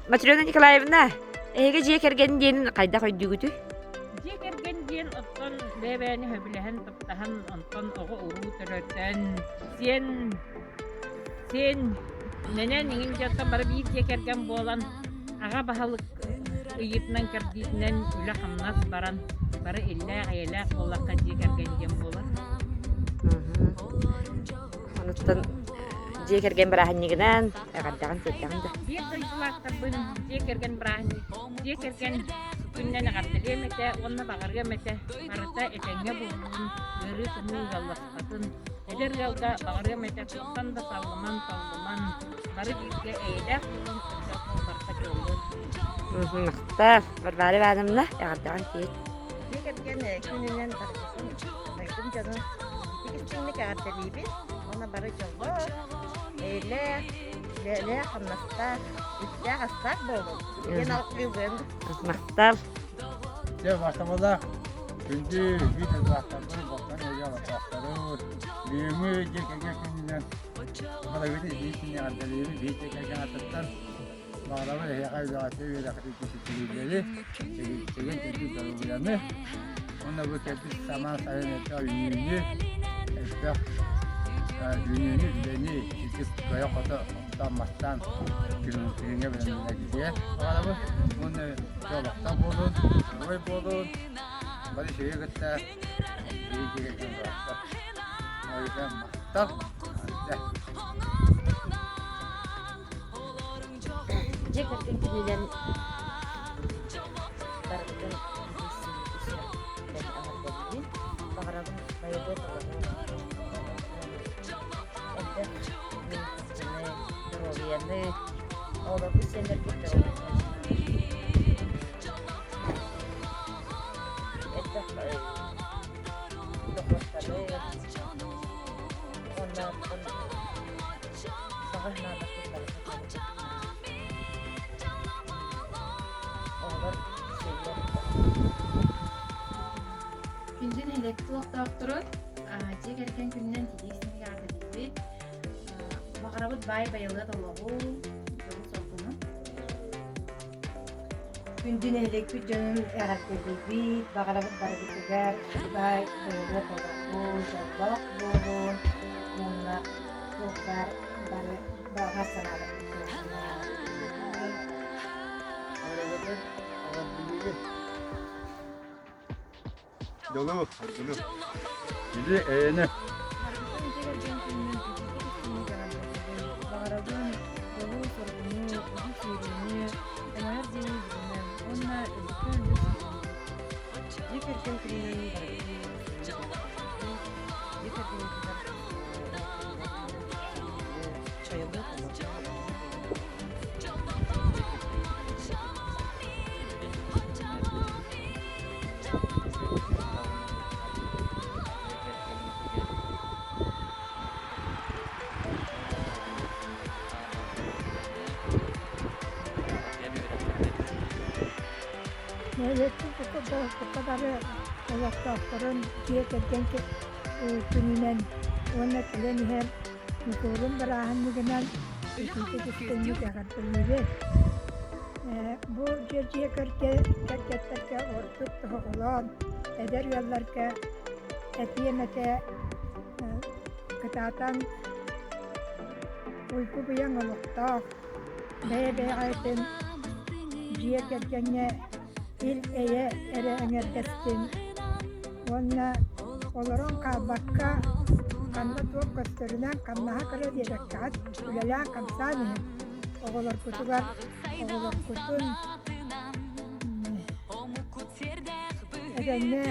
Матрена Николаевна, эһиги дьиэ кэргэн диэн хайдах өйдүүгүтүй? Дьиэ кэргэн диэн оттон бэйэ-бэйэни сөбүлэһэн, таптаһан, онтон оҕо-уруу төрөтөн, сиэн сиэн нэнэн иҥин дьонтон бары биир дьиэ кэргэн буолан, аҕа баһылык ыйыытынан-кэрдиитинэн үлэ-хамнас баран, бары иллээх-эйэлээх буоллахха дьиэ кэргэн диэн буолар. Онуттан дьиэ кэргэн бырааһынньыгынан эҕэрдэҕин тиэрдэҕин да. Биир дойдулаахтарбын дьиэ кэргэн бырааһынньык дьиэ кэргэн күнүнэн эҕэрдэлиэм этэ уонна баҕарыам этэ барыта этэҥҥэ буоллун, ыарыы-тымыы ыалласпатын. Эдэр ыалга баҕарыам этэ туохтан да саллыман, толлуман, бары бииргэ эйэлээх буолун, оччотугар барыта кыаллыа. Махтал, Варвара Ивановна, эҕэрдэҕин тиэрт. Дьиэ кэргэн күнүнэн барыбытын дойдум дьонун итик-истиҥник эҕэрдэлиибин уонна бары дьоллоох, эйэлээх, үлэлээх-хамнастаах, үптээх-астаах буолун диэн алгыыбын. Махтал. Дьэ, махталлаах күндү биир дойдулаахтарбын, балкан эйгэ олохтоохтору, бүгүҥҥү дьиэ кэргэн күнүнэн барыгыт илиитин эҕэрдэлиибин, биир дьиэ кэргэн аттыттан Баҕарабын эһиэхэ үлэҕитэ үөрэххитин ситиһиилэри, чэгиэн-чэбдик доруобуйаны уонна бу кэлбит самаан сайын элбэх үүнүүнү, элбэх үүнүүнү, үлэни итик кыайа-хото оттоон-мастаан күһүҥҥэ бэлэмнэнэргитигэр баҕарабын уонна олохтоох буолун, доруобай буолун, бары үчүгэйи кытта биир дьиэ кэргэн бырааттар. Махтал! Дьиэ кэргэн күнүнэн барыбытын итии эҕэрдэлиибин. Баҕарабын байылыат олоҕу, элбэх үбү-харчыны, доруобуйаны, оҕолорбут сиэннэрбит доруобуйаларын элбэх дохуоттары уонна Баҕа санааларбыт барыта Оҕолор сиэллэр Күндү нэһилиэкпит олохтоохторун дьиэ кэргэн күнүнэн титиик синигэ аатырдыбыт. Баҕарабыт баай байылыат олоҕу, дьолу-соргуну. Күндү нэһилиэкпит дьонун эҕэрдэлиибит, баҕарабыт барыбытыгар баай байылыат олоҕу, дьоллоох буолун уонна туох баар бары баҕа санааларбыт туоллунар. Эҕэрдэлиибит. Дьолу, соргуну. Или эйэни. Барыбытын дьиэ кэргэн күнүнэн итиитик-истиҥник эҕэрдэлиибин. Баҕарабын дьолу-соргуну, үгүс үөрүүнү, умайар дьиэни билимэн уонна үрдүккэ үрдүк ситиһиини. Дьиэ кэргэн күнүнэн барыбытын эҕэрдэлиибин. Дьиэ кэргэҥҥитигэр сайылык олоҕу Нэһилиэкпит бука бары олохтоохторун дьиэ кэргэн күнүнэн уонна кэлэн иһэр Ньукуолун бырааһынньыгынан итиитик-истиҥник эҕэрдэлиибин. Бу дьиэ дьиэ кэргэттэргэ ордук тоһоҕолоон эдэр ыалларга этиэм этэ кытаатан уйгу-быйаҥ олохтоох бэйэ-бэйэҕитин дьиэ кэргэҥҥэ ил-эйэ эрэ эҥэрдэстин уонна олорон хаалбакка ханна туох көстөрүнэн хамнаһа кыра диэбэккэҕит үлэлээн-хамсаан иһин оҕолоргутугар оҕолоргутун этэҥҥэ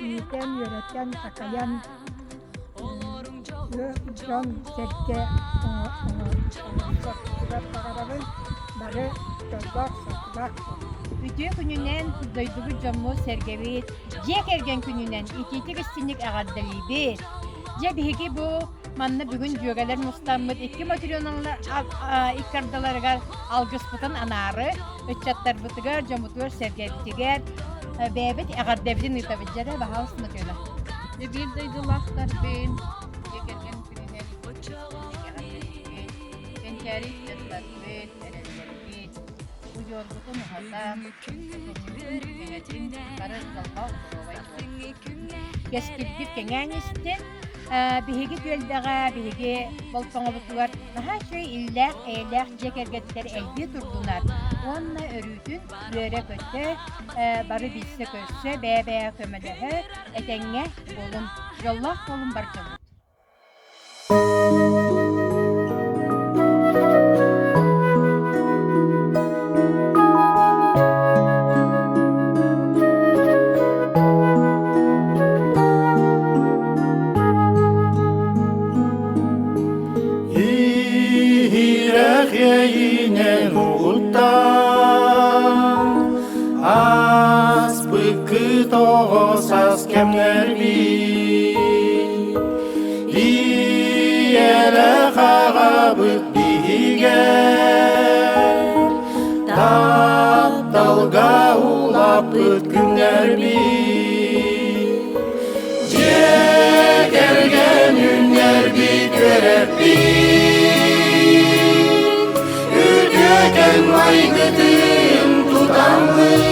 иитэн, үөрэтэн, такайан дьон-сэргэ оҥорбутугар баҕарабын бары дьоллоох-соргулаах буолун. Үтүө күнүнэн дойдубут дьоммут-сэргэбит, дьиэ кэргэн күнүнэн итиитик-истиҥник эҕэрдэлиибит. Дьэ биһиги бу манна бүгүн дьүөгэлэр мустаммыт икки Матрёналар икки ардыларыгар алгыспытын анаары ыччаттарбытыгар, дьоммутугар-сэргэбитигэр бэйэбит эҕэрдэбитин ыытабыт. Дьэрэ, баһаалыста Матрена. Дьэ биир дойдулаахтарбын, дьиэ кэргэн күнүнэн итиитик-истиҥник эҕэрдэлиибит. Кэнчээри ыччаттарбыт, эрэллэрбит, удьуоргутун уһатан, утумнуутун кэҥэтин, бары дьоллоох доруобай буолун. Кэскилбит кэҥээн истин. Биһиги түөлбэҕэ, биһиги болтоҥобутугар наһаа үчүгэй иллээх, эйэлээх дьиэ кэргэттэр элбии турдунар уонна өрүүтүн үөрэ-көтө, бары билсэ-көрсө, бэйэ-бэйэ көмөлөһө, этэҥҥэ буолун, дьоллоох буолун бар дьоммут. Иһирэх иэйиинэн угуттан, Ааспыккыт оҕо саас кэмнэрбит, Иэйэлээх аҕабыт биһигэ, Тапталга улаппыт күннэрбит. Дьиэ кэргэн үүннэрбит үөрэппит, Үтүөкэн майгытын тутаммыт,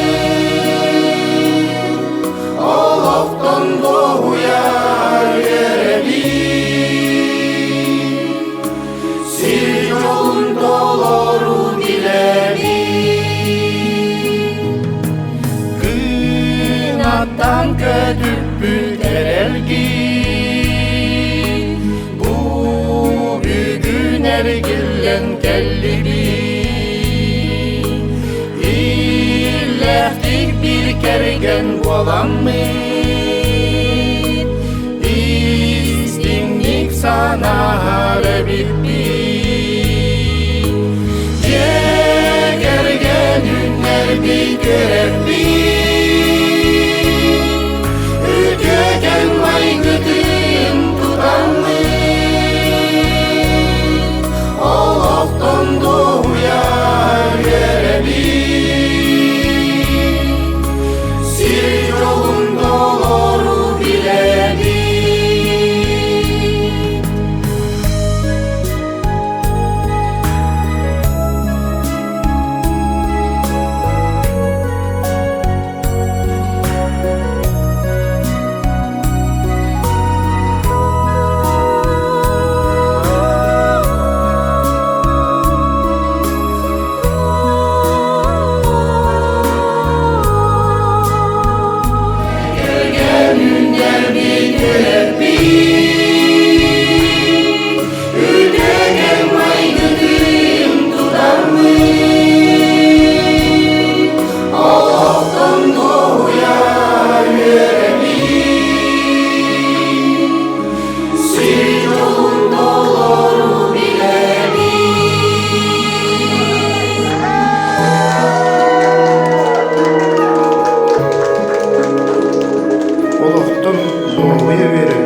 Олохтон дуоһуйар үөрэбит, Сир дьолун толору билэбит. Кынаттан көтүппүт эрэлгин, Бу бүгүн эргиллэн кэллибит. Иллээхтик бир кэргэн буоламмыт, Истиҥник санаһар эбиппит. Дьиэ кэргэн үүннэрбит үөрэппит, Үтүөкэн майгытын тутаммыт, Олохтон дуоһуйа үөрэбит. Сир дьолун толору билэбит. Олохтон дуоһуйа үөрэбит.